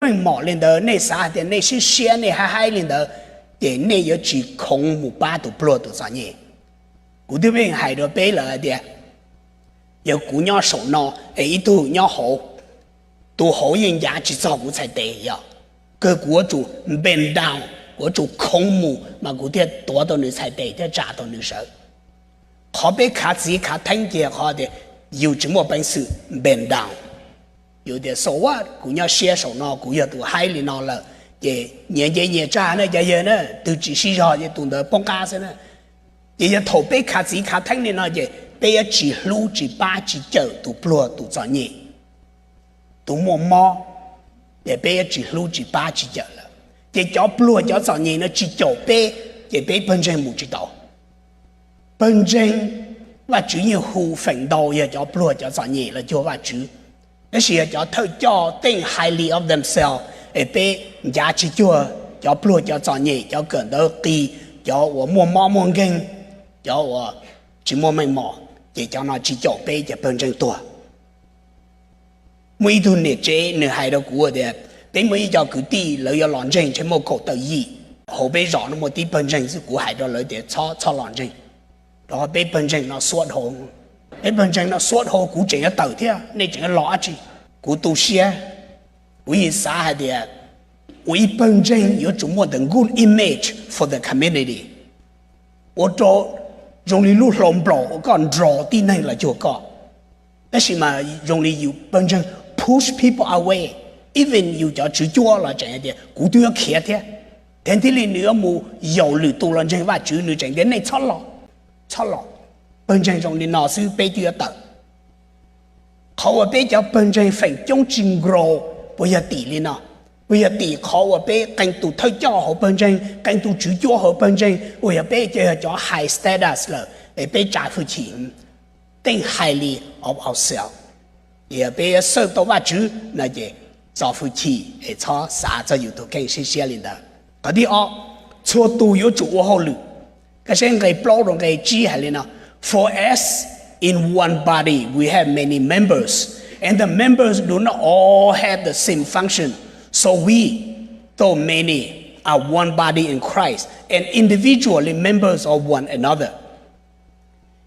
meej mom li ntawd, nej xav hais tias nej siab siab nej haib haib li ntawd, ces nej yuav tsis khoov mus pab tus pluag tus txom nyem. Kuv twb pheej hais rau peb lawm hais tias, yog kuv nyob saum no es ib tug nyob hauv, tus hauv yeej ncav tsis txog kuv txhais tes yog, kawg kuv yuav tsum bend down, kuv yuav tsum khoov mus mas kuv thiaj tuav tau nws txhais tes thiab tsa tau nws sawv. Qhov peb khav txiv khav theeb ces qhov tias yus tsis muaj peev xwm bend down. Yus tias so what, kuv nyob siab saum no, kuv yog tus haib li no lawm, ces nyias nce nyias tsag na cov yawg na, twg tsis sib zog ces tus ntawd poob qab xwb na. Ces yog thaum peb khav txiv khav theeb li no ces peb yuav tsis hlub tsis pab tsis cawm tus pluag tus txom nyem, tus muaj mob, ces peb yuav tsis hlub tsis pab tsis cawm lawm. Ces cov pluag cov txom nyem no tsis caum peb, ces peb pawg ntseeg mus tsis tau. Pawg ntseeg, Vajtswv yeej hu feem ntau yog cov pluag cov txom nyem los cuag Vajtswv, tab sis yog cov thawj coj think highly of themselves, es peb ncav tsis cuag cov pluag cov txom nyem, cov kawm ntawv qis, cov uas muaj mob muaj nkeeg, cov uas tsis muaj meej mom, ces cov no tsis caum peb ces pawg ntseeg tuag. Muaj ib tug niam tsev nws hais rau kuv tias, peb muaj ib co kwv tij lawv yuav los ntseeg ntshe muaj kaum tawm yim, hauv peb zos no muaj tib pawg ntseeg xwb, kuv hais rau lawv tias txhob txhob los ntseeg, rau qhov peb pawg ntseeg no xuab dhau, peb pawg ntseeg no xuab dhau, kuv tseem yuav tawm thiab nej tseem yuav los dab tsi? Kuv tu siab, kuv yeej xav hais tias ua ib pawg ntseeg yuav tsum muaj the good image for the community, ua rau zoo li lub hlau nplaum uas koj nrog tib neeg los cuag koj. Tab sis mas zoo li yus pawg ntseeg push people away, even yus cov tswv cuab los tseem hais tias kuv twb yuav khiav thiab, thiab thiaj li nws yuav mus yaum lwm tus los ntseeg Vajtswv, nws tseem tias nej txhob los, txhob los. Pawg ntseeg zoo li no xwb peb twb yuav tawm. Qhov uas peb cov pawg ntseeg feem coob tsis grow puas yog tim li no? Puas yog tim qhov uas peb qee tus thawj coj hauv pawg ntseeg, qee tus tswv cuab hauv pawg ntseeg uas yog peb yog cov high status lawm es peb tsa hwj chim, think highly of ourselves. Yog peb xawj tau Vajtswv no ces txo hwj chim es txhob xav txog yus tus kheej siab siab li ntawd. Qhov thib ob, txhua tus yuav tsum ua hauj lwm. Koj saib nqe plaub rau nqe tsib hais li no: For as in one body we have many members, and the members do not all have the same function. So we, though many, are one body in Christ, and individually members of one another.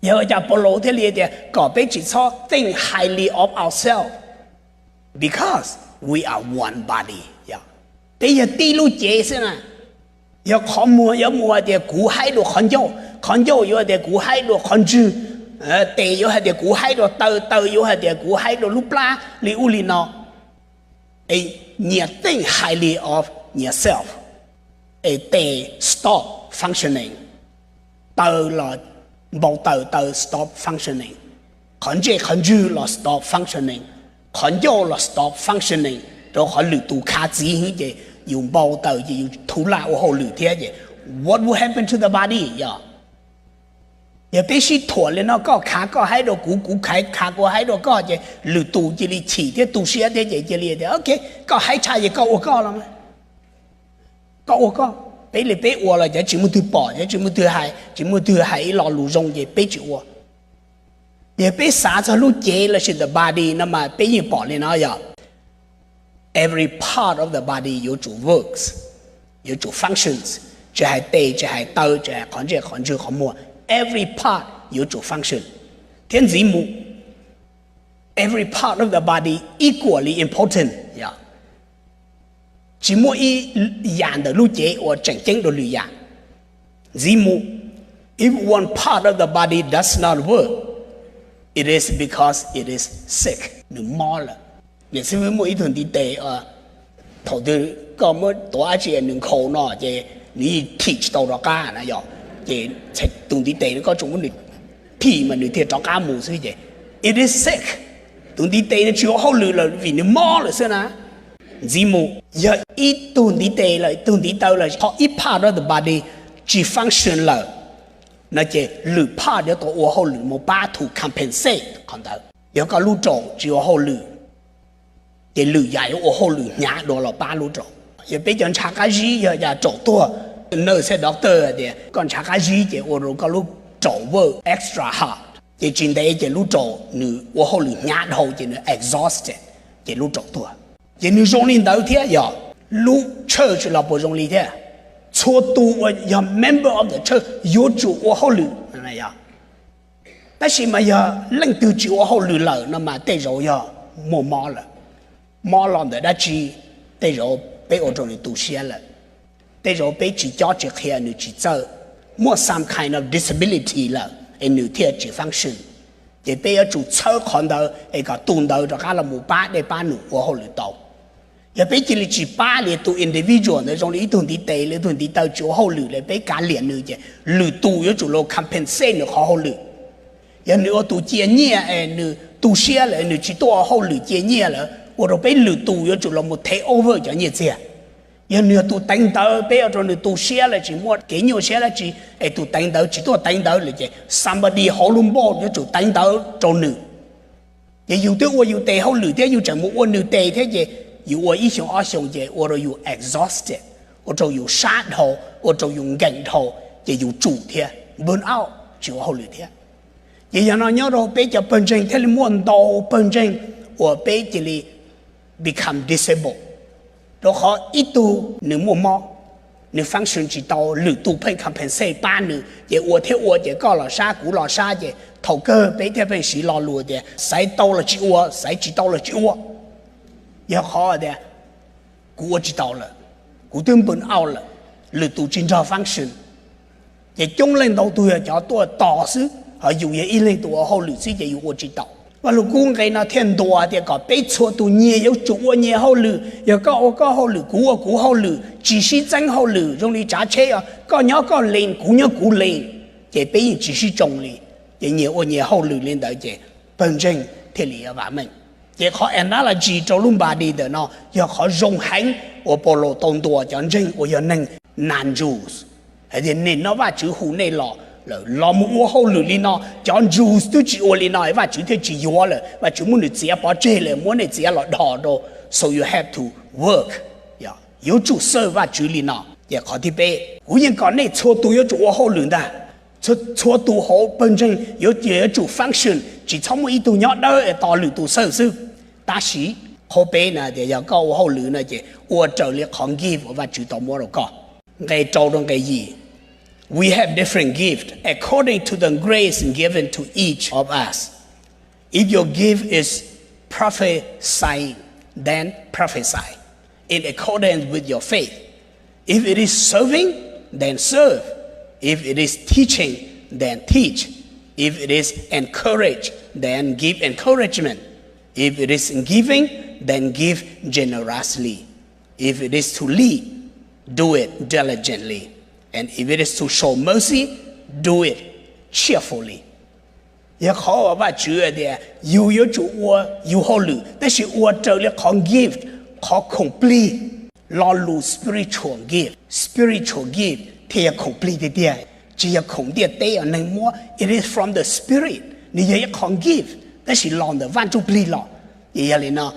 Yog ua cas Paulus thiaj li tias kom peb tsis txhob think highly of ourselves? Because we are one body. Peb yog tib lub cev xwb na. Yog qhov muag yuav mus hais tias kuv haib dua qhov ncauj, qhov ncauj yuav hais tias kuv haib dua qhov ntswg, tes yuav hais tias kuv haib dua taw, taw yuav hais tias kuv haib dua lub plab li ub li no. Es nyias think highly of nyias self, es tes stop functioning, taw los, npau taws taw stop functioning, qhov ntsej qhov ntswg los stop functioning, qhov ncauj los stop functioning, rau qhov lwm tus khav txiv heev ces yus npau taws ces yus thuv laj ua hauj lwm thiab ces what will happen to the body? Yog, yog peb sib thuam li no, koj khav koj haib dua kuv, kuv khav khav kuv haib dua koj ces lwm tus cia li chim thiab tu siab thiab ces cia li tias ok, koj haib tshaj ces koj ua koj los mas. Koj ua koj, peb li peb ua los cov tsis muaj twg pom, cov tsis muaj twg hais, tsis muaj twg hais ib lo lus zoo ces peb tsis ua. Yog peb xav txog lub cev lossis the body no mas peb yeej pom li no yog every part of the body yuav tsum works, yuav tsum functions, tsis hais tes, tsis hais taw, tsis hais qhov ntsej qhov ntswg qhov muag, every part yuav tsum function. Thiab ntxiv mus, every part of the body equally important, yog, tsis muaj ib yam ntawm lub cev uas tseem ceeb dua lwm yam. Ntxiv mus, if one part of the body does not work, it is because it is sick, nws mob lawm. Niam xib fwb, muaj ib tug ntiv tes, thaum twg koj muab tuav dab tsi nws nkhaus no ces nws yeej thim tsis tau rov qab na yog, ces tus ntiv tes no koj tsuas muab nws thim mas nws thiaj rov qab mus xwb ces it is sick. Tus ntiv tes no tsis ua hauj lwm lawm vim nws mob lawm xwb na. Ntxiv mus, yog ib tug ntiv tes lawm, ib tug ntiv taw lawm, qhov ib part of the body tsis function lawm no ces lwm part yuav tau ua hauj lwm mus pab to compensate qhov ntawd. Yog koj lub raum tsis ua hauj lwm ces lwm yam yuav ua hauj lwm hnyav dua los pab lub raum. Yog peb cov ntshav qab zib yog yam raum tuag, nurse thiab doctor tias koj ntshav qab zib ces ua rau koj lub raum work extra hard, ces tsis ntev ces lub raum nws ua hauj lwm hnyav dhau ces nws exhausted, ces lub raum tuag. Ces nws zoo li ntawd thiab, yog lub church los puas zoo li thiab? Txhua tus uas yog member of the church yuav tsum ua hauj lwm. Tab sis mas yog leej twg tsis ua hauj lwm lawm no mas tej zaum yog muaj mob lawm. Mob los ntawm dab tsi? Tej zaum peb ua rau nws tu siab lawm. Tej zaum peb tsis cob tsis qhia nws tsis txawj, muaj some kind of disability lawm es nws thiaj tsis function. Ces peb yuav tsum txhawb qhov ntawd es kom tus ntawd rov qab los mus pab dej pab num ua hauj lwm tau. Yog peb cia li tsis pab li tus individual ntawd zoo li ib tug ntiv tes li ib tug ntiv taw tsis ua hauj lwm li, peb kav liam nws ces lwm tus yuav tsum los compensate nws qhov hauj lwm. Yog nws ua tus cia nyiaj es nws tu siab lawm nws tsis tuaj ua hauj lwm cia nyiaj lawm, ua rau peb lwm tus yuav tsum los mus take over cov nyiaj txiag. Yog nws yog tus teev ntawv, peb ua rau nws tu siab lawm tsis muaj kev nyuaj siab dab tsi, es tus teev ntawv tsis tuaj teev ntawv lawm ces somebody hauv lub npauj yuav tsum teev ntawv rau nws. Ces yus twb ua yus tes hauj lwm thiab yus tseem mus ua nws tes thiab ces yus ua ib xyoo ob xyoo ces ua rau yus exhausted, ua rau yus sab dhau, ua rau yus nkees dhau, ces yus tsum thiab burn out tsis ua hauj lwm thiab. Ces yog no nyob rau peb cov pawg ntseeg thiaj li muaj ntau pawg ntseeg uas peb cia li become disabled, rau qhov ib tug nws muaj mob, nws function tsis tau, lwm tus pheej compensate pab nws ces ua thiab ua ces koj los sab kuv los sab ces thaum kawg peb thiaj pheej siv lo lus tias xaiv tau los tsis ua, xaiv tsis tau los tsis ua. Yog qhov tias kuv ua tsis tau lawm, kuv twb burn out lawm, lwm tus tsis nrog function. Ces coob leej ntau tug yog cov tuaj tos xwb, ho yus yog ib leeg tus ua hauj lwm xwb ces yus ua tsis tau. Vaj lug kub nqe no thiaj ntuas tias kom peb txhua tus nyias yuav tsum ua nyias hauj lwm, yog koj ua koj hauj lwm kuv ua kuv hauj lwm, tsis sib txeeb hauj lwm. Zoo li tsav tsheb os, koj nyob koj lees kuv nyob kuv lees, ces peb yeej tsis sib tsoo li. Ces nyias ua nyias hauj lwm li ntawd ces pawg ntseeg thiaj li vam meej. Ces qhov analogy rau lub npa di ntawm no yog qhov zoo heev uas Paulus tau ntuas cov ntseeg uas yog neeg non-Jews hais tias nim no Vajtswv hu nej los, los mus ua hauj lwm li no. Cov Jews twb tsis ua li no Vajtswv thiaj tsis yuav lawm, Vajtswv muab nws txiav pov tseg lawm, muab nej txiav los dhos rau. So you have to work, yuav tsum serve Vajtswv li no. Ces qhov thib peb, kuv yeej kom nej txhua tus yuav tsum ua hauj lwm ntag. Txhua tus hauv pawg ntseeg yuav, yuav tsum function, tsis txhob muaj ib tug nyob dawb es tos lwm tus serve xwb. Tab sis qhov peb na tias yog koj ua hauj lwm no ces ua raws li qhov gift uas Vajtswv tau muab rau koj. Nqe rau rau nqe yim, we have different gifts according to the grace given to each of us. If your gift is prophesying, then prophesy in accordance with your faith. If it is serving, then serve. If it is teaching, then teach. If it is encourage, then give encouragement. If it is giving, then give generously. If it is to lead, do it diligently. And if it is to show mercy, do it cheerfully. Yog qhov uas Vajtswv tias yus yuav tsum ua yus hauj lwm, tab sis ua raws li qhov gift, qhov khoom plig. Lo lus spiritual gift, spiritual gift thiaj yog khoom plig tiag tiag, tsis yog khoom ntiaj teb uas neeg muab. It is from the Spirit, nws yog ib qho gift tab sis los ntawm Vaj Ntsujplig los. Ces yog li no,